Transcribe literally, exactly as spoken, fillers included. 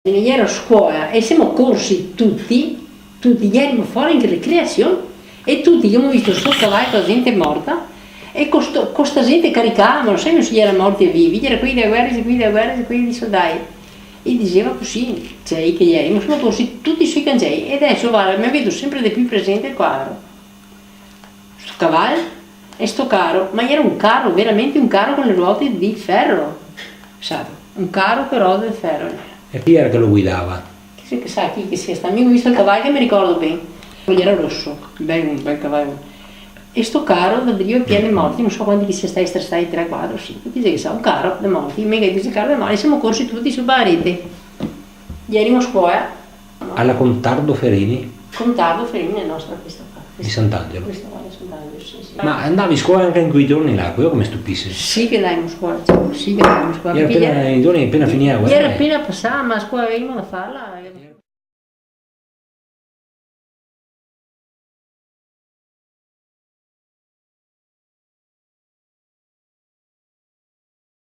Iera scola e semo corsi tuti, tuti, ierimo fora in recreasion e tuti gavemo visto sto caval co la zente morta e co sto, co sta zente caricava, no savemo se iera morti o vivi, iera quei dea guera, quei dea guera, quei dei soldai. E diseva cusì, cioè, che ierimo, semo corsi tuti sui cancei e deso, varda, me vedo sempre de più presente el quadro. Sto caval e sto caro, ma iera un caro, veramente un caro co le ruote de fero, sa, un caro co le ruote de fero. E chi iera che lo guidava? Chi se, che sa chi che sia stà, mi go visto el caval che me ricordo ben. Quel iera roso, bel, un bel caval. E sto caro, da drio, pien de morti, no so quanti che sia stà, stà tre, quatro, sinque, chi se che sa, un caro de morti, me che dixe caro de morti, semo corsi tuti su pa rete. Ierimo scola. Ala Contardo Ferini? Contardo Ferini xe nostra questa qua. Di Sant'Angelo? Questa qua de Sant'Angelo, sì, sì. Ma andavi a scola anca in quei giorni là, queo che me stupise. Sì che andavimo a scola, sì che andavimo a scola, iera parché apena, iera, i giorni apena finìa la guera, iera eh. Apena pasà, ma a scola gavevimo da farla, eh.